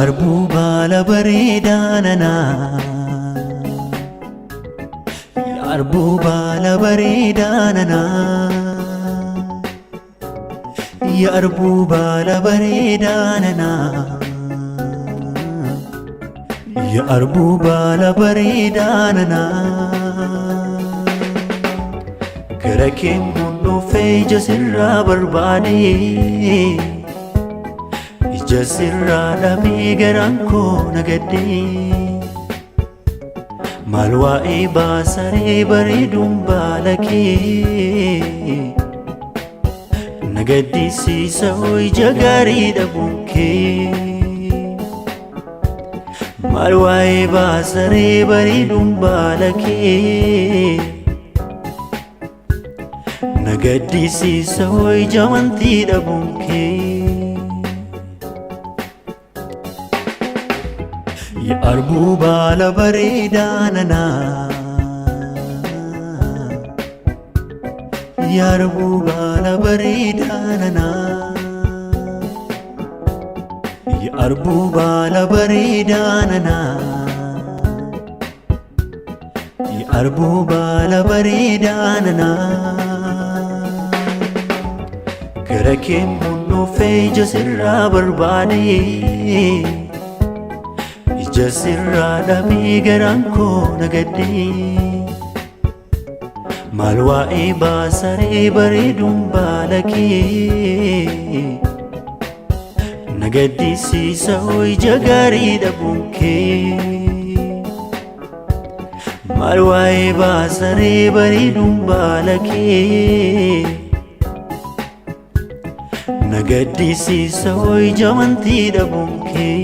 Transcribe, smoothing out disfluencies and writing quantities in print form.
Arbuu baala bareedaa nanaa. Arbuu baala bareedaa nanaa. Arbuu baala bareedaa nanaa. Arbuu baala bareedaa nanaa. Gara keen dhufee ija sirraa barbaade. Ija sirraa dhabee garaan koo na gaddee. Maal waa'ee baasaree bareeduun baala kee. Na gaddisiisa ija gaarii dhabuun kee. Maal waa'ee baasaree bareeduun baala kee. Na gaddisiisa ija amantii dhabuun kee. Arbuu baala bareedaa nanaa. Arbuu baala bareedaa nanaa. Arbuu baala bareedaa nanaa. Arbuu baala bareedaa nanaa. Gara keen dhufee ija sirraa barbaade. Ija sirraa dhabee garaan koo na gaddee. Maal waa'ee baasaree bareeduun baala kee. Na gaddisiisa ija gaarii dhabuun kee. Maal waa'ee baasaree bareeduun baala kee. Na gaddisiisa ija amantii dhabuun kee.